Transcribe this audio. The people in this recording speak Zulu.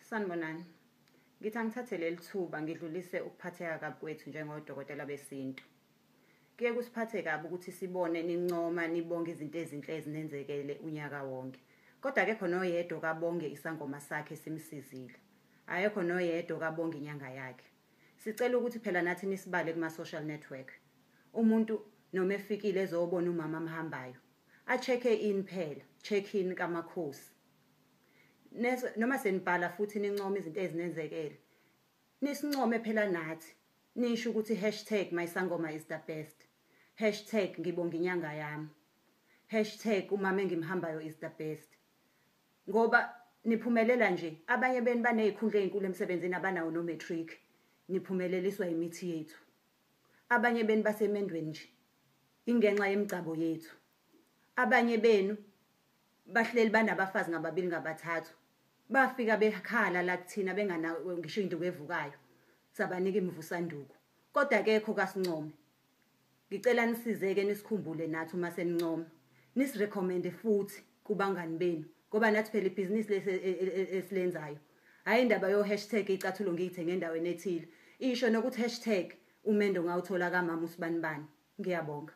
Sanibonani. Ngithi angithathe leli thuba ngidlulise ukuphatheka kabi kwethu njengodokotela besintu. Kuye kusiphathe kabi ukuthi sibone nincoma nibonge izinto ezinhle ezinenzekele unyaka wonke. Kodwa akekho noyedwa okabonge isangoma sakhe simsizile. Akekho noyedwa okabonge inyanga yakhe. Sicela ukuthi phela nathi nisibale kuma-social network. Umuntu noma efikile ezobona umama amhambayo, a-check-e in phela, check in kamakhosi. Noma senibhala futhi nincoma izinto ezinenzekele, nisincome phela nathi, nisho ukuthi hashtag my sangoma is the best, hashtag ngibonga inyanga yami, hashtag umama engimhambayo is the best. Ngoba niphumelela nje, abanye benu banezikhundla ezinkulu emsebenzini abanawo no-matric, niphumeleliswa imithi yethu. Abanye benu basemendweni nje, ingenxa yemigcabo yethu. Abanye benu bahleli banabafazi ngababili ngabathathu, bafika bekhala la kuthina benganawo ngisho induku evukayo, sabanika imvusanduku. Kodwa akekho kasincome. Ngicela nisizeke nisikhumbule nathi uma senincoma, nisirecommende futhi kubangani benu, ngoba nathi phela ibhizinisi lesi esilenzayo. Hhayi indaba yo hashtag icathulo ngiyithenge endaweni ethile, isho nokuthi hashtag umendo ngawuthola kamama usibanibani. Ngiyabonga.